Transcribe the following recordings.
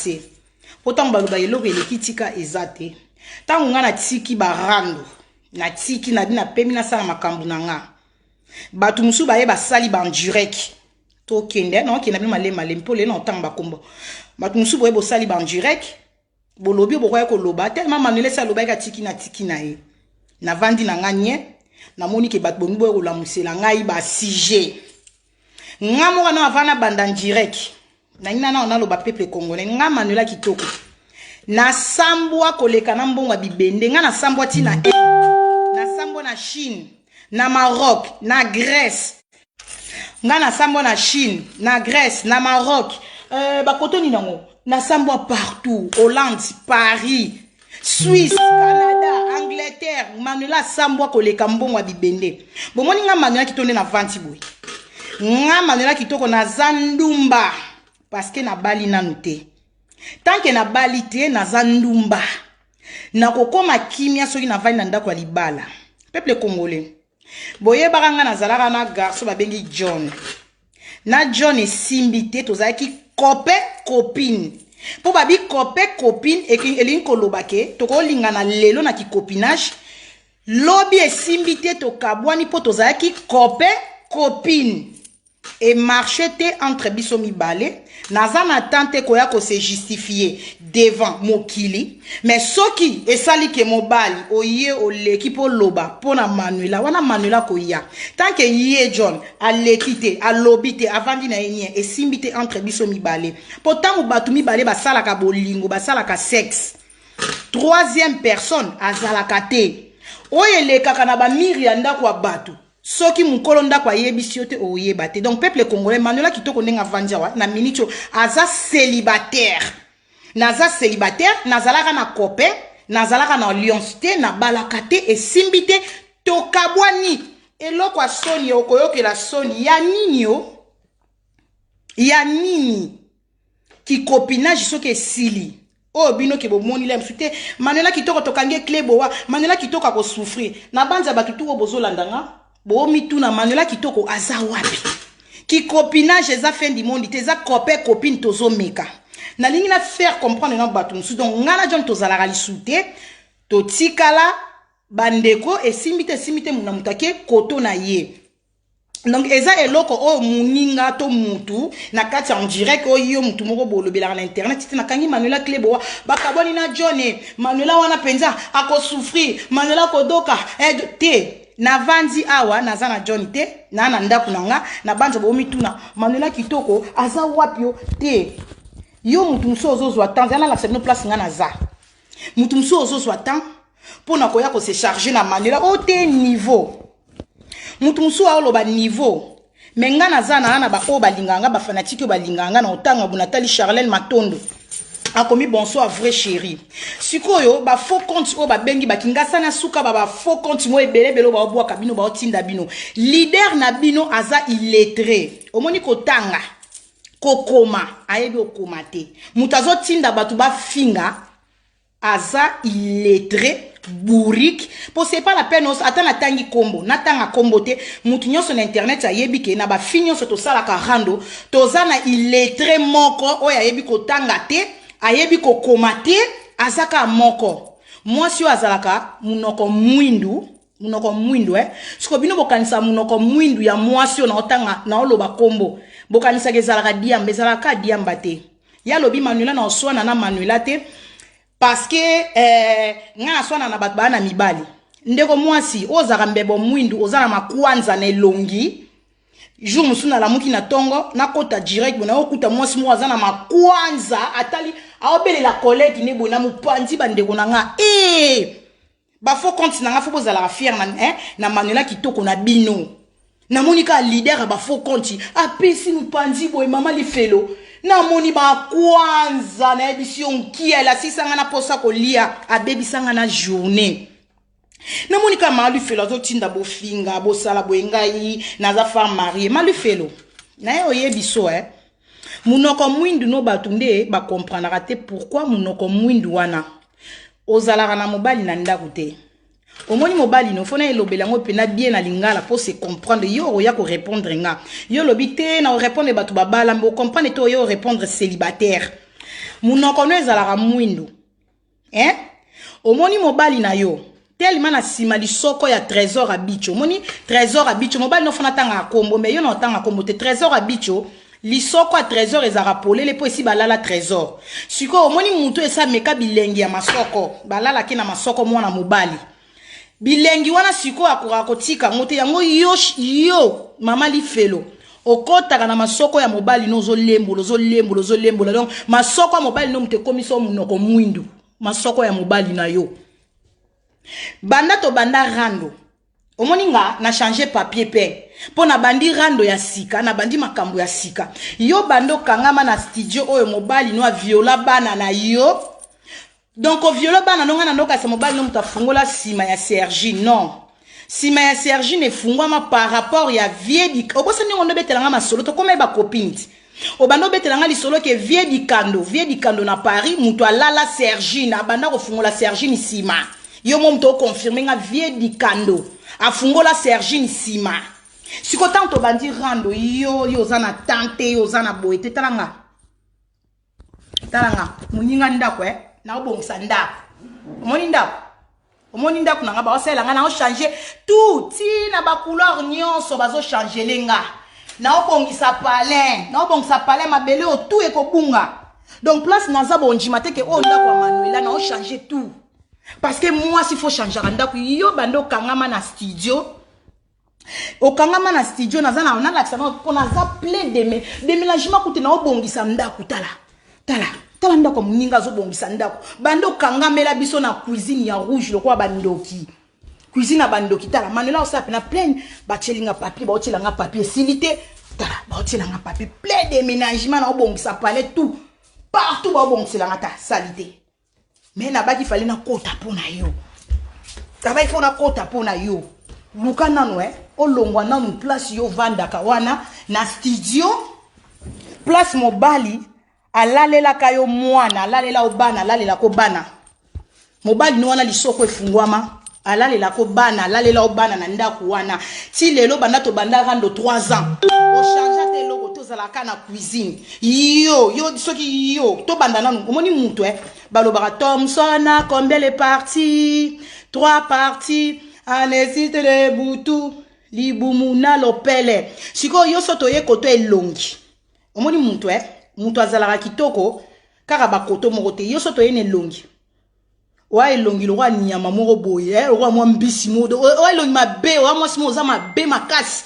se. Mpo ntango baloba eloko eleki tika eza te. Ntango ngai natiki barando, natiki nabi napemi nasala makambo na nga. Bato mosusu baye basali bandurek. Tokende, naokenda bino malemi malemi mpo lelo na otanga bakombo. Bato mosusu boye bosali bandurek, bolobi bokoya koloba tellement Manuel esi alobaki atiki na tiki na ye. Navandi na nga nye, namoni ke bato bongi boye kolamusela ngai ba sujet. Nga moko na avana banda direct. Nangi na naloba peuple congolais, nga Manuela kitoko. Nasambwa koleka na mbongo ya bibende, nga nasambwa ti na nasambwa na Chine, na Maroc, na Grèce. Nga nasambwa na Chine, na Grèce, na Maroc, bakoto nini yango? Nasambwa partout, Hollande, Paris, Suisse, Canada, Angleterre. Manuela asambwa koleka mbongo ya bibende. Bomoni nga Manuela kitoko nde na vanti boye. Nga Manuela kitoko naza ndumba parce que nabali nanu te. Tant que nabali te naza ndumba. Nakokoma kimia soki navandi na ndako ya libala. Peuple congolais, boyebaka nga nazalaka na garçon babengi John. Na John esimbi te, tozalaki copain copine. Po babi copain copine elingi koloba ke tokolingana lelo na kicopinage, lobi esimbi te tokabwani po tozalaki copain copine. E marche te entre biso mibale, naza na temps te koya ko se justifier devant mokili, mais soki esali ke mobali oye oleki po loba po na Manuela, wana Manuela koya. Tant que ye John aleki te, alobi te, avandi na ye nie, esimbi te entre biso mibale. Po tango bato mibale basalaka bolingo, basalaka sexe, troisième personne azalaka te. Oyo elekaka na ba miri ya ndako ya bato, soki mokolo ndako ayebisi yo te, oyeba te. Donc peuple congolais, Manuela kitoko ndenge avandi awa na minute oyo aza célibataire. Naza célibataire, nazalaka na copain, nazalaka na alliance te, nabalaka te, esimbi te, tokabwani. Eloko ya soni, okoyokela soni ya nini o? Ya nini? Kicopinage soki esili oyo bino ke bomoni la mosusu te. Manuela kitoko tokangi clé boa, Manuela kitoko akosouffrir na banza. Bato tu oyo bozolanda nga bomituna Manuela kitoko aza wapi. Kicopinage eza fin du monde te, eza copain copine tozomeka. Nalingi na faire comprendre na bato mosusu. Donc nga na John tozalaka lisu te, totikala bandeko, esimbi te, esimbi te, na moto ake koto na ye. Donc eza eloko oyo muninga to mutu na kati en direct oyo yo mutu moko bolobelaka na internet te. Nakangi Manuela Cleboa, bakabwani na John, Manuela wana mpenza akosouffrir, Manuela akodoka te. Navandi awa, naza na John te, naa na ndako na nga na banza. Bomituna Manuela kitoko aza wapi yo te. Yo mutu mosusu ozozwa temps, nalakisa bino place nga naza. Mutu mosusu ozozwa temps mpona koya kose charger na Manuela oyo te. Niveau mutu mosusu aoloba niveau, me nga naza na baoyo balingaka nga, bafanatike oyo balingaka nga na otanga bo. Natali Charlene Matondo akomi bonsoir vrai chéri. Sikoyo bafaux compte oyo babengi bakingasa na suka ba bafaux compte mo ebele ebele oyo baobwaka bino, baotinda bino. Leader na bino aza illettré, omoni kotanga kokoma ayebi okoma te. Moto azotinda bato bafinga aza illettré, bourrique. Po c'est pas la peine ata natangi kombo, natanga kombo te. Mutu nyonso na internet ayebi ke na bafi nyonso tosalaka rando, toza na illettré moko oyo ayebi kotanga te, ayebi kokoma te, aza kaka moko. Mwasi oyo azalaka monoko mwindu, monoko mwindu. Siko bino bokanisa monoko mwindu ya mwasi oyo naotanga, naoloba kombo, bokanisaka ezalaka diamba? Ezalaka diamba te. Ya lobi Manuela na oswana na Manuela te parce que nga naswana na bato baa na mibali. Ndeko mwasi oyo ozalaka mbebo mwindu, oza na makwanza na elongi. Jour mosusu nalamuki na ntongo, nakota direct boye, nayokuta mwasi moko aza na makwanza, atali aobelela collègue ne boye na mopanzi. Bandeko na nga e bafaux compte na nga, fo bozalaka fier na Manuela kitoko na bino. Namoni kaka leader ya bafaux compte apesi mopanzi boye, mama lifelo, namoni bakwanza. Nayebisi yo, nkiele asisanga na mposa kolia, abebisanga na journée. Namoni kaka mama lifelo azotinda bofinga, bosala boye. Ngai naza femme mariée. Ma lifelo naye oyebi so munoko mwindu no, bato nde bakomprendaka te pourquoi munoko mwindu wana. Ozalaka na mobali na ndako te, omoni mobali no fona elobela yango mpena bien na lingala mpo se comprendre. Yo oya korépondre nga, yo olobi te na orépondre bato babala, mbe ocomprendre te. Oyo orépondre célibataire. Munoko no ezalaka mwindu. Hein? Omoni mobali na yo telema na nsima lisoko ya Trésor Abicho. Omoni Trésor Abicho, mobali no fana tanga kombo, mais yo na otanga kombo te. Trésor Abicho, lisoko ya Trésor ezalaka polele mpo esi balala Trésor. Sikoyo omoni mutu esi ameka bilengi ya masoko, balalaki na masoko mwana mobali. Bilengi wana sikoyo akokaka kotika yango te. Yango yo, yo mama lifelo, okotaka na masoko ya mobali no, ozolembola, ozolembola, ozolembola. Donc masoko ya mobali no moto ekomisa monoko mwindu, masoko ya mobali na yo. Banda tobanda rando, omoni nga na change papier pe mpo na bandi rando ya sika, na bandi makambo ya sika. Yo banda okangama na studio oyo, mobali no aviola bana na yo. Donc oviola bana no, nga na ndokasa mobali no moto afungola nsima ya Sergi. Non, nsima ya Sergine efungwama par rapport ya vie. Obosani ndenge obetelanga masolo, tokóma ye bacopine ti obanda obetelanga lisolo ke vie dikando, vie dikando na Paris, moto alala Sergine, abanda kofungola Sergine nsima. Yo mo moto oconfirme nga, vie dikando afungola Sergine nsima. Siko ntango tobandi rando, yo oza na tante, yo oza na boye te. Tala nga, tala nga, moninga ndako e naobongisa ndako. Omoni ndako, omoni ndako na nga, baosalela nga, naochange tout ntina bacouleur nyonso, bazochangele nga, naobongisa palin, naobongisa palin, mabele oyo tout ekobunga. Donc place naza bondima te ke oyo ndako ya Manuela, naochange tout parce que mwasi faut changeaka ndako. Yo banda okangama na studio, okangama na studio. Naza na nalakisa mpo naza plein de déménagement kutu, naobongisa ndako. Tala, tala, tala ndako ya moninga, azobongisa ndako. Banda okangamela biso na cuisine ya rouge lokola bandoki, cuisine ya bandoki. Tala Manuela, osala mpena plein, batielinga papier, baotielanga papier, esili te. Tala, baotielanga papier, plein déménagement, naobongisa palais, tout partout baobongiselanga. Ta sali te, me nabaki fale nakota mpo na yo, nabaki mpo nakota mpo na yo. Luka nanu e olongwa nanu place yo ovandaka wana na studio, place mobali alalelaka yo mwana, alalela yo bana, alalelako bana. Mobali no wana lisoko efungwama, alalelako bana, alalela yo bana na ndako wana ti lelo. Banda tobanda rando 3 ans, ochange te eloko te, ozalaka na cuisine. Yo soki yo tobanda nanu, omoni mutu e balobaka Thomson a combien les parties? Trois parties anesite de butu libumu na lopele. Sikoyo yo so toye koto elongi, omoni mutu e mutu azalaka kitoko kaka bakoto moko te. Yo so toye na elongi, oya elongi lokola nyama moko boye, lokola mwa mbisi moko, oya elongi mabe, oya mwasi moko oza mabe makasi.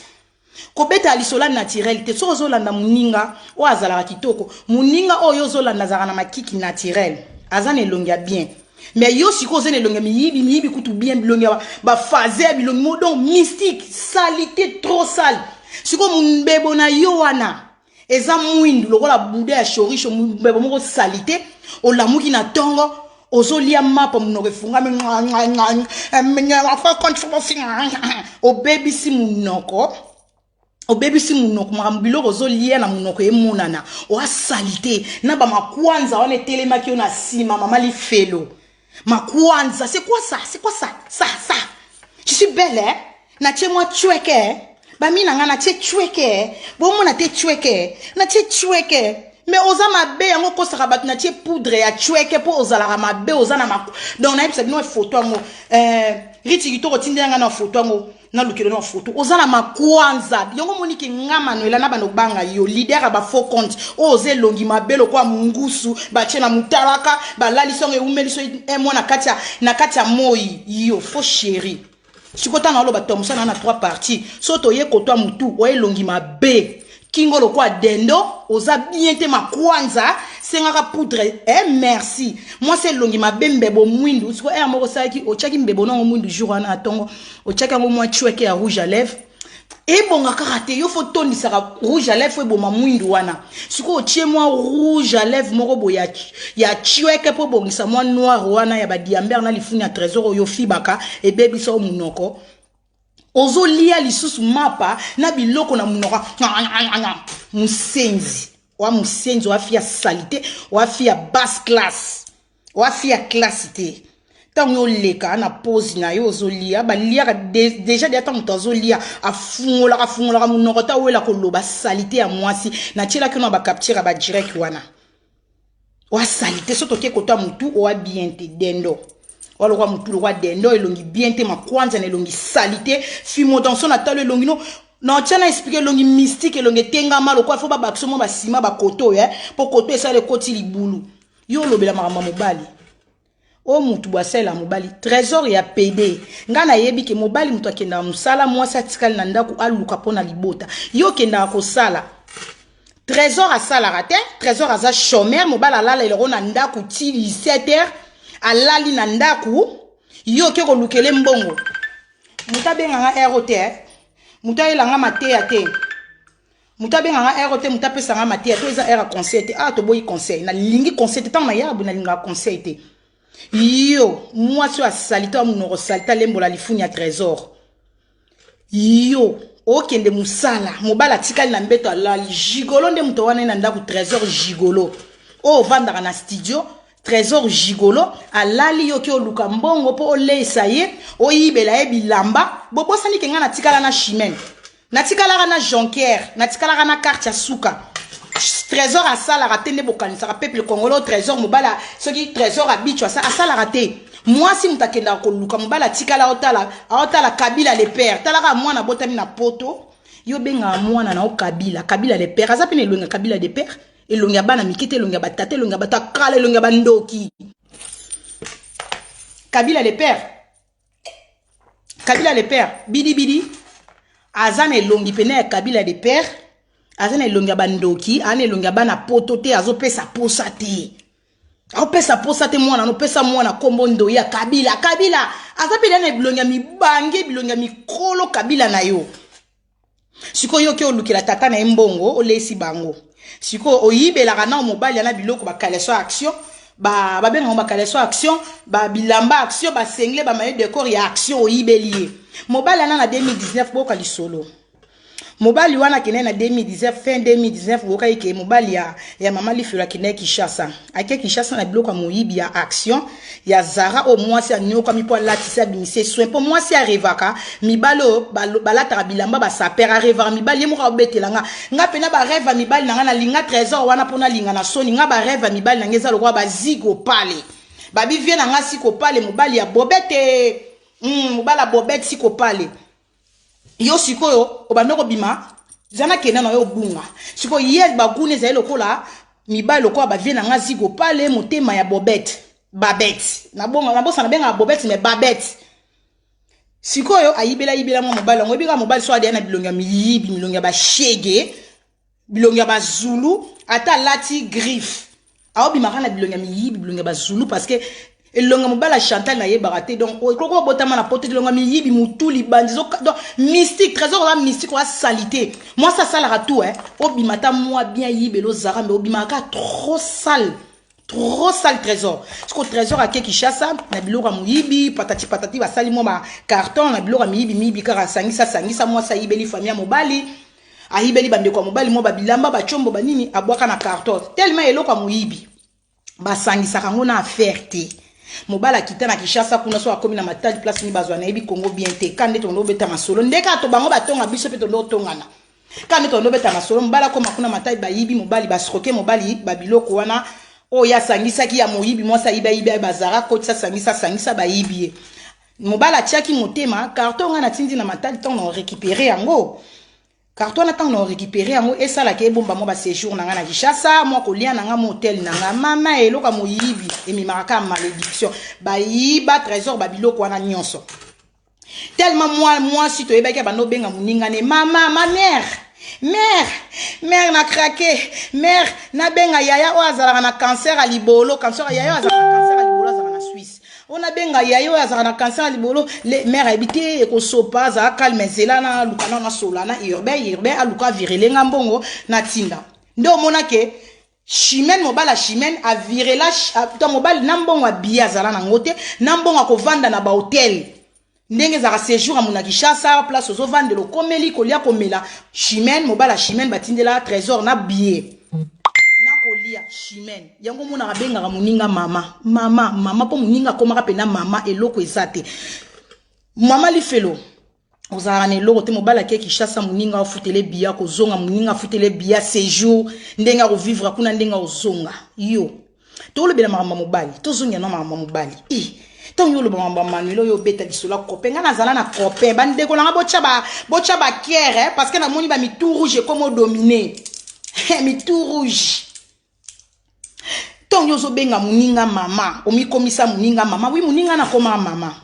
Kobeta lisolo naturel te. Soki ozolanda moninga oyo azalaka kitoko, moninga oyo ozolanda azalaka na makiki naturel, aza na elongi ya bien. Mais yo sikoyo oza na elongi ya miyibi, miyibi kutu bien, bilongi ya bafaze ya bilongi mo, donc mystique, salité, trop sale. Sikoyo mbebo na yo wana eza mwindu lokola buda ya chorisho, mbebo moko salité. Olamuki na ntongo, ozolia mapa, monoko efungami, obebisi monoko, obebisi monoko, makambo biloko ozolia na monoko emonana. Oasali te na bamakwanza wana etelemaki yo na nsima. Mama lifelo, makwanza, c'est quoi ça? C'est quoi ça? Ça, ça, je suis belle, hein? Natie mwa chweke, bami na nga, natie chweke, bomona te chweke, natie chweke. Mais oza mabe, yango okosaka bato. Natie poudre ya chweke mpo ozalaka mabe, oza na mak. Donc nayebisa bino foto yango, riti kitoko, otindela nga na foto yango, nalukelo na foto. Oza na makwanza, yango omoniki nga Manuela na bando banga yo, leader ya bafaux compte oyo. Oza elongi mabe lokola mongusu batie na motalaka, balalisi yango, ewumeli so mwa na kati ya moi. Yo faux chéri, sikoyo ntango aloba Thomson na trois parties, so toye kotwa motu oya elongi mabe, kingo lokola dendo, oza bien te, makwanza, sengaka poudre, eh, merci. Mwasi elongi mabe, mbebo mwindu. Sikoyo ere moko osalaki, otiaki mbebo nango mwindu jour wana na ntongo, otiaki yango mwa chweke ya rouge à lèvre, ebonga kaka te. Yo faut tondisaka rouge à lèvre, faut eboma mwindu wana. Sikoyo otie mwa rouge à lèvre moko boye ya chweke mpo ebongisa mwa noir wana ya badiambere na lifuni ya Trésor oyo ofibaka, ebebisa o monoko. Ozolia lisusu mapa na biloko na monoko. Mosenzi oa, mosenzi oa, fille ya saleté, oa fille ya basse classe, oa fille ya classe te. Ntango yo oleka na pose na yo, ozolia, baliaka déjà deya. Ntango moto azolia, afungolaka, afungolaka monoko te, awela koloba. Saleté ya mwasi, natielaki yo na bacapture ya badirect wana. Oa salite so toke kota mutu oa bien te dendo. Oa lokwa mutu lokwa dendo elongi bien te makwanza na elongi salite fimodanso na talo elongi no na otia na explique elongi mystique elongi etengama lokwa fo babakisa mwa basima bakoto oyo eh, mpo koto esala ekoti libulu. Yo olobela makambo ya mobali oyo mutu bo asalela mobali trésor ya pede. Ngai nayebi ke mobali moto akendaka mosala, mwasi atikali na ndako aluka mpo na libota. Yo okendaka kosala, Trésor asalaka te. Trésor aza chômeur. Mobali alala eloko na ndako ti 17 heures, alali na ndako. Yo oke kolukele mbongo. Moto abenganga ero te, moto ayelanga mateya te, moto abenganga ero te, moto apesanga mateya to eza ere ya conseil te. Ah, toboyi conseil, nalingi conseil te. Ntango nayabu nalingaka conseil te. Yo mwasi oyo asali to amonoko salite, alembola lifuni ya Trésor. Yo okende mosala, mobali atikali na mbeto alali. Gigolo nde moto wana ye na ndako. Trésor gigolo oyo ovandaka na studio, Trésor gigolo alali, yo oki oluka mbongo mpo oleisa ye, oyibela ye bilamba. Bobosani ke ngai natikala na Chimene, natikalaka na Jonquière, natikalaka na quartier ya suka. Trésor asalaka te nde bokanisaka, peuple congolais. Trésor mobali, soki Trésor abicho asalaka te. Mwasi moto akendaka koluka, mobali atikala aotala, aotala Kabila le père. Talaka mwana abotami na Poto, yo obengaka mwana na yo Kabila, Kabila le père. Aza mpe na elongi ya Kabila de père, elongi ya bana mike te, elongi ya batata, elongi ya bato akala, elongi ya bandoki. Kabila le père, Kabila le père bidibidi, aza na elongi pene ya Kabila de père. Aza na elongi ya bandoki, aza na elongi ya bana Poto te, azopesa posa te, aopesa posa te. Mwana nopesa mwana nkombo ndoi ya Kabila. Kabila aza mpe na bilongi ya mibange, bilongi ya mikolo. Kabila na yo sikoyo, yoki olukela tata na ye mbongo, olesi bango. Sikoyo oyibelaka na mobali yana biloko, bacaleçon Action, babengango bacaleçon Action, babilamba Action, basengle, bamaillot de corps ya Action, oyibeli ye mobali wana na 2019. Boyoka lisolo. Mobali wana akendaki na 2019, fin 2019. Boyokaki ke mobali ya mama Lifelo akendaki Kinshasa. Ake Kinshasa na biloko ya moyibi ya Action, ya Zara, oyo mwasi anyokami mpo alatisi, abimise soin, mpo mwasi arêvaka mibali oyo balataka bilamba basapeurs. Arêvaka mibali ye moko, abetela nga. Nga mpena barêve ya mibali na nga, nalinga Trésor wana mpo nalinga na soni. Nga barêve ya mibali na nga eza lokola bazigo pale babivie na nga siko pale mobali ya bobete, mobali ya bobete siko pale. Yo sikoyo obanda kobima, za nakenda na yo obunga. Sikoyo ye baguna ezali lokola mibali lokola bavie na nga zigo pale, motema ya bobete, babete. Nabosana nabengaka bobete, mais babete. Sikoyo ayibela, ayibela mwa mobali yango. Oyebika mobali so adeya na bilongi ya miyibi, bilongi ya bashege, bilongi ya bazulu, ata alati griffe, aobimaka na bilongi ya miyibi, bilongi ya bazulu, parce que elongi ya mobali ya Chantal nayebaka te. Donc koko obotama na Poto, elongi ya miyibi, mutu libandi, donc mystique. Trésor oza mystique, oza salité. Mwasi asalaka tout eh, obima ata mwa bien, yibela ozara, mais obimaka trop sale, trop sale, Trésor. Siko Trésor ake Kinshasa na biloko ya moyibi, patati patati, basali mwa bacarton na biloko ya miyibi miyibi kaka, asangisa asangisa. Mwasi ayibeli famille ya mobali, ayibeli bandeko ya mobali mwa babilamba, bacombo, banini, abwaka na carton. Tellement eloko ya moyibi basangisaka yango na affaire te. Mobali akita na Kinshasa kuna, so akomi na Matadi, place nini bazwa, nayebi Kongo bien te. Ka nde tondo obeta masolo, nde kaka to bango batonga, biso mpe tondo otongana. Ka nde tondo obeta masolo. Mobali akoma kuna Matadi, bayibi mobali, basroke mobali babiloko wana oyo asangisaki ya moyibi. Mwasi ayibi, ayibi bazara, kotisa, sangisa sangisa, bayibi ye. Mobali atiaki motema carton ngai natindi na Matadi. Ntango na récupéré yango, carton wana, ntango na récupéré yango, esalaka ebomba mwa baséjour na ngai na Kinshasa, mwa kolia na ngai, mwa hotel na ngai. Mama, eloko ya moyibi ememaka kaka malédiction. Bayiba Trésor babiloko wana nyonso. Tellement mwa mwasi toyebaki abanda obenga moninga ne mama, ma mère, mère, mère na craqué, mère nabenga yaya oyo azalaka na cancer ya libolo, cancer yaya oyo azalaka na cancer ya libolo, azalaka na Suisse, oyo nabenga yaya oyo azalaka na cancer ya libolo. Le mère ayebi te, ekosopa, azala calme, zela na aluka na nasola na urbain, urbain aluka avirele nga mbongo natinda. Nde omona ke Chimene, mobali ya Chimene avirela to mobali na mbongo abiye azala nango te, na mbongo akovanda na bahotel ndenge ezalaka séjour ya mona Kinshasa, place ozovandela, okomeli kolia, komela. Chimene, mobali ya Chimene, batindela Trésor na billet na kolia. Chimene yango omonaka abengaka moninga mama, mama, mama, mpo moninga akomaka mpena mama. Eloko eza te. Mama Lifelo ozalaka na eloko te. Mobali ake Kinshasa, moninga afutele biya kozonga, moninga afutele biya séjour, ndenge akovivre kuna, ndenge ozonga. Yo Tolobela makambo ya mobali, tozongia na makambo ya mobali. I ntango yo oloba makambo ya Manuel oyo obeta lisolo ya copain, ngai nazala na copain. Bandeko na ngai botya ba botya ba kiere eh, parce que namoni ba mitu rouge ekoma odomine mitu rouge. Ntango yo ozobenga moninga mama, omikomisa moninga mama. Wi, moninga nakoma mama.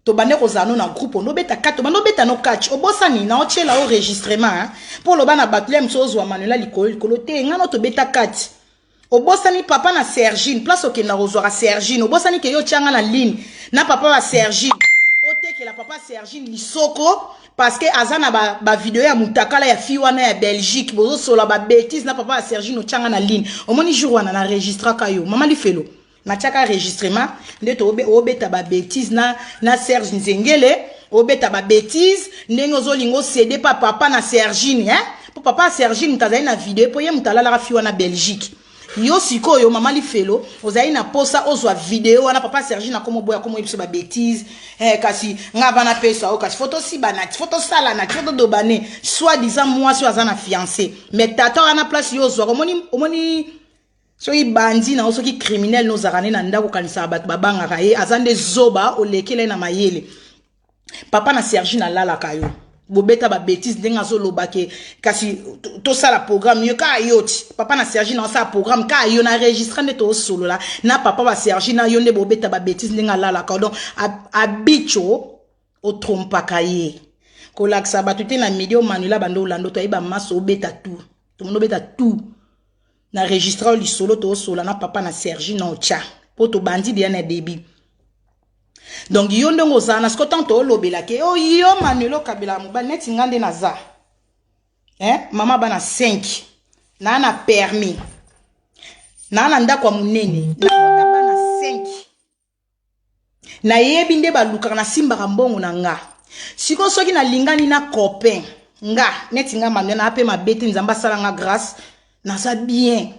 Tobande kozala no na groupe, ondobeta kati, tobande obeta no catch. Obosani na otiela o enregistrement mpo oloba na bato le mosusu ozwa Manuela likolo likolo te. Ngai no tobeta kati. Obosani papa na Sergine, place okenda kozwaka Sergine. Obosani ke yo otyanga na ligne na papa wa Sergine, otekela papa Sergine lisoko parce que aza na bavideo ba ya mutakala ya fi wana ya Belgique. Bozosola babétise na papa ya Sergine, otyanga na ligne. Omoni jour wana na registraka yo mama Lifelo, natiaka enregistrement nde obeta babétise na Serge Nzengele, obeta babétise ndenge ozolinga osede pa papa na Sergine, hein? Po papa ya Sergine moto azali na video, mpo ye moto alalaka fi wana Belgique. Yo sikoyo mama Lifelo ozali na posa ozwa video wana, papa Sergine akoma oboya, akoma oyebiso babétise eh, kasi nga bana pesa o, kasi fo tosibana ti, fo tosalana ti, fo todobane, soit disant mwasi oyo aza na fiancé. Mais tata wana place yo ozwaka, omoni, omoni soki bandi na yo, soki criminel nozalaka nde na ndako, okanisaka bato babangaka ye, aza nde zoba, olekela ye na mayele. Papa na Sergine alalaka yo, bobeta babétise ndenge azoloba ke kasi tosala programme yo kaka yo ti papa na Sergine asala programme kaka yo na enregistre nde tosolola na papa ba Sergine na yo nde bobeta babétise ndenge alalaka. Donc abicho otrompaka ye, kolakisa bato te na midi. Omanuela bando olanda, toyeba maso obeta tout, tomoni obeta tout na registre oyo lisolo tosola na papa na Sergine na otya mpo tobandi deya na début. Donc yo ndenge ozala na siko, ntango toolobelake o yo Manuel okabelaka mobali neti nga nde naza eh? Mama bana 5, naa na permis, naa na ndako ya monene, nakota bana 5, nayebi nde balukaka, nasimbaka mbongo na nga. Sikoyo soki nalingani na copain nga neti nga Manuel, naa mpe mabe te, Nzambe asala nga grâce, naza bien.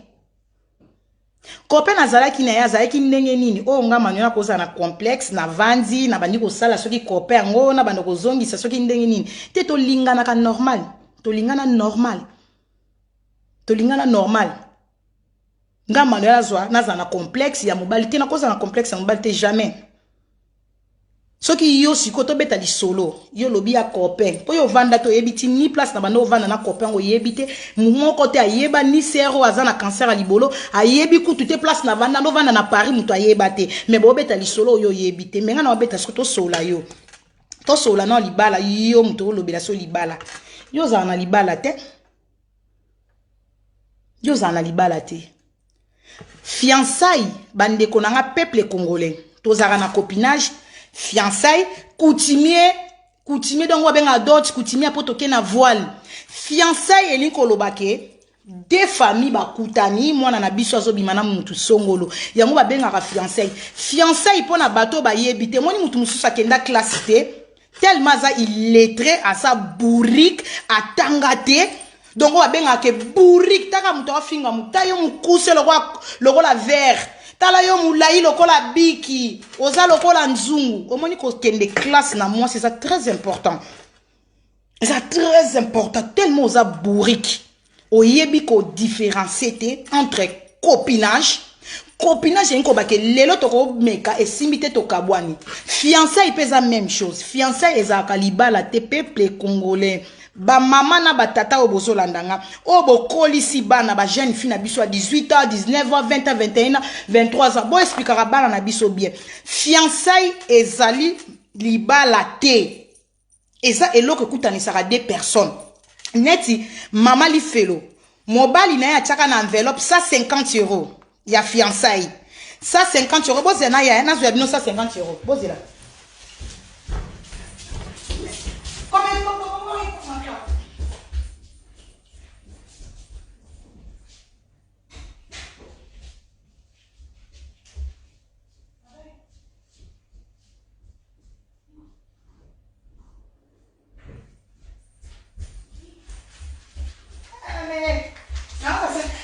Copain nazalaki na ye azalaki ndenge nini? Oyo nga Manuel akozala na complexe, navandi nabandi kosala soki copain yango nabanda kozongisa soki ndenge nini te. Tolinganaka normal, tolingana normal, tolingana normal. Nga Manuel azwa nazala na complexe ya mobali te, nakozala na complexe ya mobali te, jamais. Soki yo sikoyo tobeta lisolo, yo olobi ya copain mpo yo ovanda te, oyebi ti ni place na banda ovanda na copain yango oyebi te, moko te ayeba, ni sere oyo aza na cancer ya libolo ayebi kutu te place na vanda, ndovanda na Paris, moto ayeba te. Me bobeta lisolo oyo oyebi te. Me nga na obeta siko, tosola yo, tosola na libala. Yo moto olobela so libala, yo ozala na libala te, yo ozala na libala te. Fiançailles, bandeko na nga peuple congolais, tozalaka na copinage, fiançailles, coutumier, coutumier donc babengaka dot coutumier mpo toke na voile. Fiançailles elingi koloba ke deux famille bakutani, mwana na biso azobima na mutu songolo, yango babengaka fiançailles. Fiançailles mpo na bato oyo bayebi te, moni mutu mosusu akenda classe te, tellement aza illettré, aza bourrique, atanga te. Donc oyo babengaka ke bourrique, taka moto afinga moto yo mokuse lokola verre, tala yo molai lokola biki, oza lokola nzungu. Omoni, kokende classe na mwasi eza très important, eza très important. Tellement oza bourrique, oyebi kodifférencier te entre copinage. Copinage elingi kobake lelo tokomeka, esimbi te, tokabwani. Fiançaille mpe eza même chose. Fiançaille ezalaka libala te. Peuple congolais, bamama na batata oyo bozolanda nga, oyo bokolisi bana, bajeune fille na biso ya 18 ans, 19 ans, 20 ans, 21 ans, 23 ans, boexplikaka bana na biso bien. Fiançaille ezali libala te, eza eloko ekutanisaka deux personnes. Neti mama Lifelo, mobali na ye atiaka na enveloppe 150 euro ya fiançaille, 150 euro. Bozela na ya nazwa ya bino 150 euro, bozela. Comment?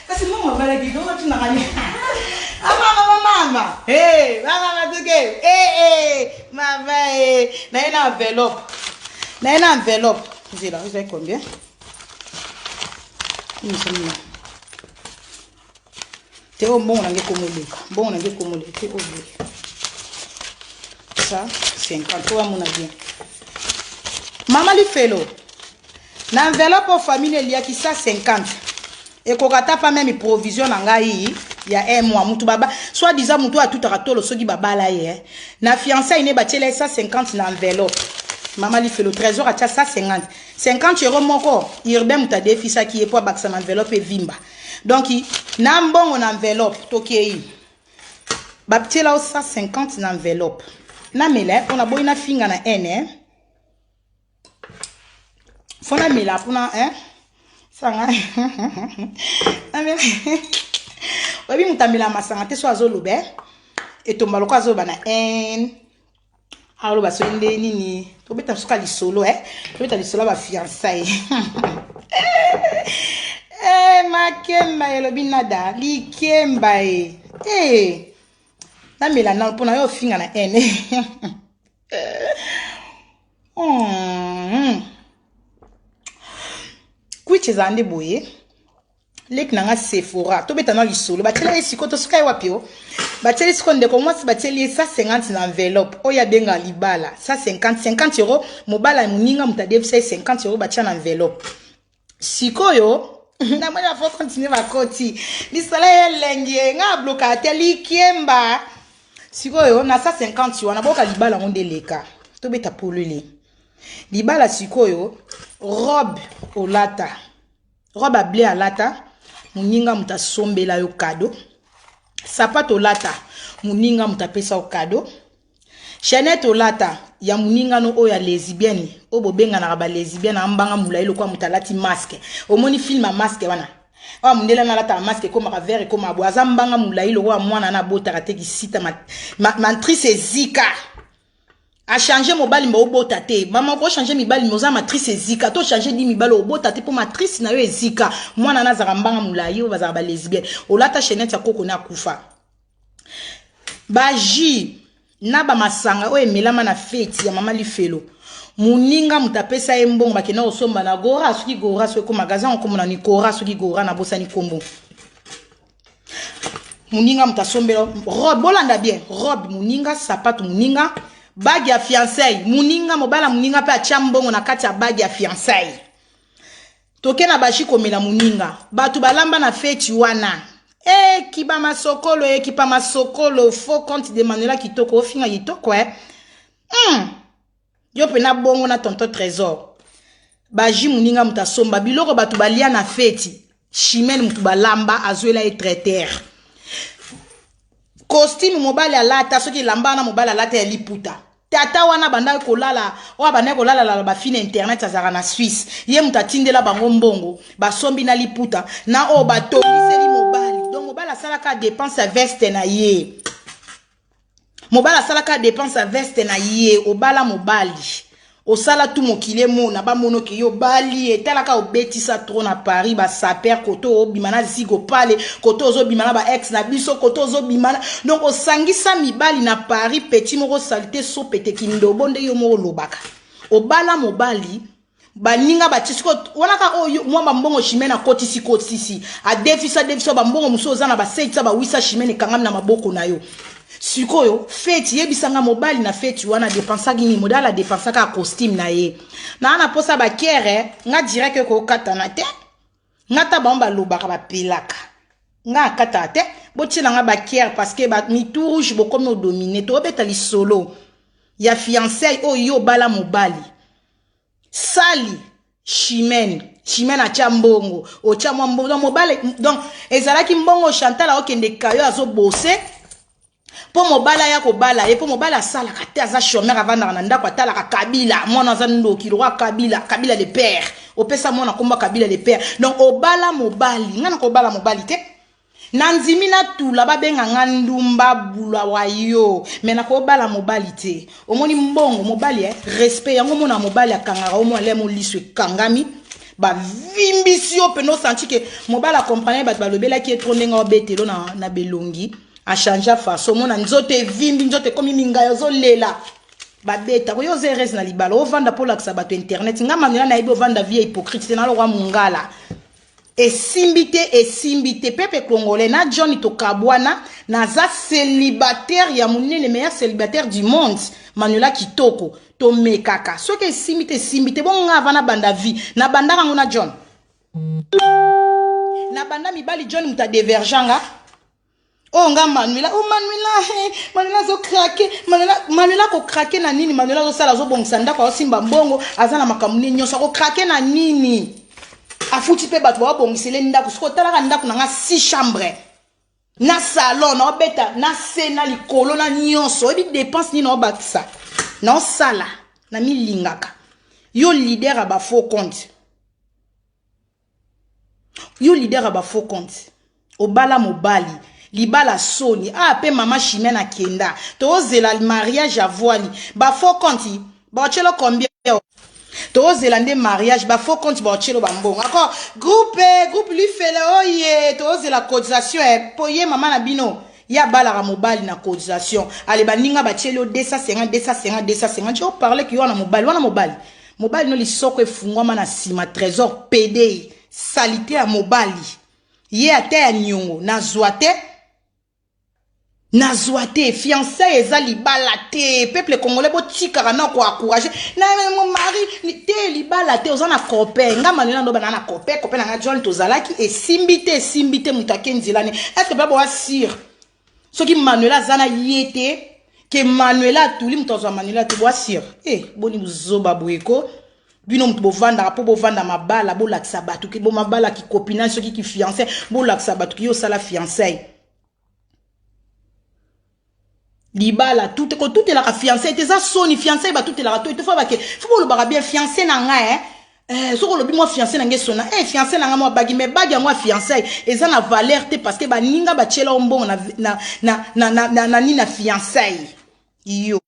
Kasi mbongo abalaki dongo tunaka ni amama mama hey, mama matuke hey, hey, mama hey. Naye na enveloppe, naye na enveloppe. Nzela ezali combien? Te oyo mbongo na nge ekomoleka, mbongo na nge ekomoleka te oyo boye. Ça 50 oyo amona bien. Mama Lifelo, na enveloppe oyo famille eliaki 150 ekoka ata pa meme provision na ngai ya un mois. Mutu baba soit disant mutu atutaka tolo soki babala ye eh. Na fiançailles ne batiela ye 150 na enveloppe. Mama Lifelo, Trésor atia 150 50 euro moko Urbain mutu adefisaki ye po abakisa na enveloppe evimba. Donc na mbongo na enveloppe tokei batiela yo 150 na enveloppe. Namela mpo naboyi nafinga na haine eh. Fo namela mpona eh? Sanga namela. Oyebi moto amela masanga te so azoloba eh? Etomba lokola azoloba na haine, aloba soki nde nini. Tobeta soka lisolo eh? Tobeta lisolo ya bafiançailles eh, makemba elobi nada likemba e eh. Namela nano mpona yo ofinga na haine. Kwiti ezala nde boye. Leki na nga Sephora, tobeta na lisolo. Batiela ye sikoyo, tosuka ye wapi o? Batieli sikoyo ndeko mwasi, batieli ye 150 na enveloppe oyo abenga libala. 150 50 euro mobala ya moninga moto adefisa ye 50 euro, batia na enveloppe. Sikoyo namoni bafo continue, bakoti lisolo ye elengi ye nga ablokaka te likemba. Sikoyo na 150 wana boyoka libala yango nde eleka. Tobeta polele libala sikoyo. Robe olata, robe able alata, moninga moto asombela yo kado. Sapato olata, moninga moto apesa yo kado. Chaînette olata ya moninga no oyo ya lesbienne, oyo bobenganaka balesbienne, ambanga molai lokola moto alati masque. Omoni film ya masque wana oyo mondele wana alataka masque, ekomaka vert, ekomaka boye, aza mbanga molai lokola mwana na abotaka te, kisita matrice ezika. Achange mobali mba obota te. Mama, okochange mibali me oza matrice ezika. To change di mibali, obota te mpo matrice na yo ezika. Mwana na azalaka mbanga molai oyo bazalaka balesbienne. Olata chaînette ya koko na akufa. Bajus na bamasanga oyo emelama na feti ya mama Lifelo, moninga moto apesa ye mbongo, bakenda kosomba na Gora, soki Gora, soki magasin okomona ni Kora, soki Gora, nabosani nkombo. Moninga moto asombela robe, bolanda bien, robe moninga, sapato moninga, bague ya fiançailles moninga, mobala moninga mpe atia mbongo na kati ya bague ya fiançailles. Toke na bashi komela moninga, bato balamba na feti wana ekiba masokolo, ekipa masokolo. Faux compte de Manuela kitoko, ofinga kitoko eh? Yo mpena bongo na tonton Trésor. Baji moninga moto asomba, biloko bato balia na feti, Chimene moto balamba, azwela ye traiteur. Costume mobali alata, soki elamba wana mobali alata ya liputa. Tata wana abandaki kolala, oyo abandaki kolalala bafine internet, azalaka na Suisse, ye moto atindela bango mbongo, basombi na liputa na oyo batongiseli mobali. Donc mobali asalaka dépense ya veste na ye, mobali asalaka dépense ya veste na ye. Obala mobali, osala tu mokili emona, bamona oke yo obali. Etalaka obetisa trop na Paris, basaper koto obima na zigo pale, koto ozobima na baex na biso, koto ozobima na, donc osangisa mibali na Paris. Petit moko saleté, so pete kindobo nde yo moko olobaka. Obala mobali, baninga batie sikoyo wana kaka oyo mwa bambongo Chimene akotisi kotisi, adefisa defisa bambongo mosusu, oza na baseitisa bawisa Chimene, ekangami na maboko na yo. Sikoyo feti, yebisanga, mobali na feti wana adépensaki nini? Modala adépensaka ya costume na ye naa na mposa bakere nga direct ekokatana te. Nga ta bango balobaka bapelaka, nga akataka te. Botiela nga bakere parce que mitu rouge bokomi odomine. Tobeta lisolo ya fiançailles oyo yo obala mobali, sali Chimene, Chimene atya mbongo, otya mwa mbongo. Donc mobali, donc ezalaki mbongo Chantal aokende kayo, azobose mpo mobali aya kobala ye, mpo mobali asalaka te, aza chômeur, avandaka na ndako, atalaka Kabila. Mwana aza ndoki lokwa Kabila, Kabila le père. Opesa mwana komba Kabila le père. Donc obala mobali, ngai nakobala mobali te. Na ndimi natula, babenga nga ndumba bula wa yo, me nakobala mobali te. Omoni mbongo mobali eh? Respect yango omona mobali akangaka omona le moliso ekangami, bavimbisi yo mpena, osanti ke mobali akomprendre. Bato balobelaki ye trop ndenge obetelo na belongi, achange façon, omona nzoto evimbi, nzoto ekomi mingai, ozolela babeta koyo. Oza heureuse na libala, ovanda mpo olakisa bato internet. Nga Manuela nayebi ovanda vie hypocrite te, nalokwa mongala. Esimbi te, esimbi te. Peuple congolais na John tokabwana, naza célibataire ya monene, meilleur célibataire du monde. Manuela kitoko, tomekaka. Soki esimbi te, esimbi te. Bongo nga avant nabanda vie, nabandaka yango na John. Nabanda mibali John moto adévierger nga. Oyo nga Manuela, oh Manuela, hey, Manuela azocraquer. Manuela, Manuela akocraquer na nini? Manuela azosala, azobongisa ndako, azosimba mbongo, aza na makambo nini nyonso. Akocraquer na nini? Afuti mpe bato babongisele ndako. Soki otalaka ndako na nga, six chambre na salon, naobeta na se na likolo na nyonso. Oyebi dépense nini naobakisa, naosala, na milingaka? Yo leader ya bafaux compte, yo leader ya bafaux compte, obala mobali libala soni. Ah, mpe mama Chimene akenda, tozela mariage ya voili. Bafaux compte baotielo combien? Tozela nde mariage. Bafaux compte baotielo bambongo encore. Groupe lifele oye, tozela cotisation po ye mama na bino ye abalaka mobali na cotisation. Ale, baninga batieli yo 250, 250, 250. Oparle ki wana mobali wana, mobali no lisoko efungwama na nsima. Trésor pd salite ya mobali ye ata ya niongo nazwa te, nazwa te. Fiançailles eza libala te. Peuple congolais, botikaka na koencourager na mari te. Libala te, oza na copain. Nga Manuela ndo bana na copain, copain na nga John, tozalaki, esimbi te, esimbi te. Moto ake nzela ne. Est ce que mpe bowa sire soki Manuela aza na ye te, ke Manuela atuli, moto azwa Manuela te? Bowa sire e boni bozoba boye ko bino moto bovandaka mpo bovanda mabala, bolakisa bato ke bo mabala kicopinage, soki kifiançailles, bolakisa bato ki yo osala fiançailles. Libala tute kotutelaka fiançailles te, eza soni. Fiançailles batutelaka to etofa bake fo bolobaka bien fiancé na ngai, eh? Soki olobi mwa fiancé na ngai esona, fiancé na ngai mwa bague, mais bague yango ya fiançailles eza na valeur te, parce que baninga batiela yo mbongo na nini, na fiançailles yo.